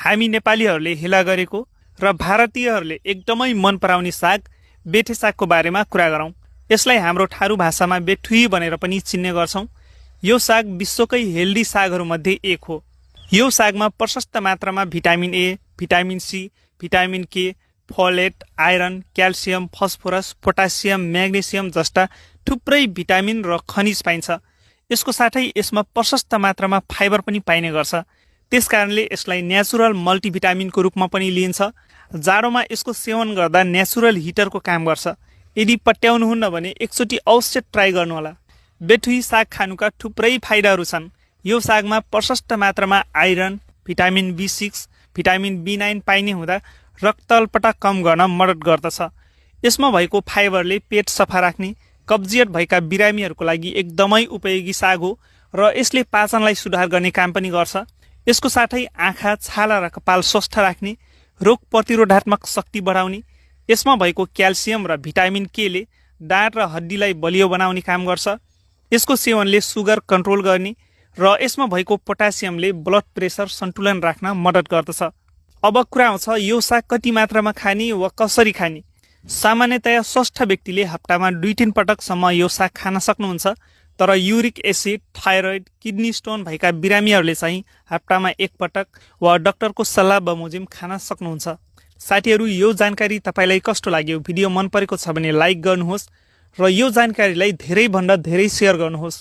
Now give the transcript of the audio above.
हामी नेपालीहरूले हेला गरेको र भारतीयहरूले एकदमै मन पराउने साग बेठे सागको बारेमा कुरा गरौँ। यसलाई हाम्रो ठारू भाषामा बेठुई भनेर पनि चिन्ने गर्छौँ। यो साग विश्वकै हेल्दी सागहरूमध्ये एक हो। यो सागमा प्रशस्त मात्रामा vitamin A, vitamin C, vitamin K, folate, iron, calcium, phosphorus, potassium, magnesium जस्ता थुप्रै भिटामिन र खनिज पाइन्छ। यसको साथै यसमा प्रशस्त मात्रामा फाइबर पनि पाइने गर्छ। त्यसकारणले यसलाई नेचुरल मल्टिभिटामिनको रूपमा पनि लिइन्छ। जाडोमा यसको सेवन गर्दा नेचुरल हिटरको काम गर्छ। यदि पट्याउनुहुन्न भने एकचोटि अवश्य ट्राई गर्नुहोला। बेठुई साग खानुका थुप्रै फाइदाहरू छन्। यो सागमा प्रशस्त मात्रामा iron, vitamin B6, vitamin B9 पाइने हुँदा रक्तअल्पता कम गर्न मद्दत गर्दछ। यसमा भएको फाइबरले पेट सफा राख्ने, कब्जियत भएका बिरामीहरूको लागि एकदमै उपयोगी साग हो र यसले पाचनलाई सुधार गर्ने काम पनि गर्छ। यसको साथै आँखा, छाला र कपाल स्वस्थ राख्ने, रोग प्रतिरोधात्मक शक्ति बढाउने, यसमा भएको क्याल्सियम र भिटामिन के ले दाँत र हड्डीलाई बलियो बनाउने काम गर्छ। यसको सेवनले सुगर कन्ट्रोल गर्ने र यसमा भएको पोटासियमले ब्लड प्रेसर सन्तुलन राख्न मद्दत गर्दछ। अब कुरा आउँछ यो साग कति मात्रामा खाने वा कसरी खाने। सामान्यतया स्वस्थ व्यक्तिले हप्तामा 2-3 पटकसम्म यो साग खान सक्नुहुन्छ। तर uric acid, thyroid, kidney stone भएका बिरामीहरूले चाहिँ हप्तामा 1 पटक वा डाक्टरको सल्लाह बमोजिम खान सक्नुहुन्छ। साथीहरू, यो जानकारी तपाईलाई कस्तो लाग्यो? भिडियो मन परेको छ भने लाइक गर्नुहोस् र यो जानकारीलाई धेरैभन्दा धेरै सेयर गर्नुहोस्।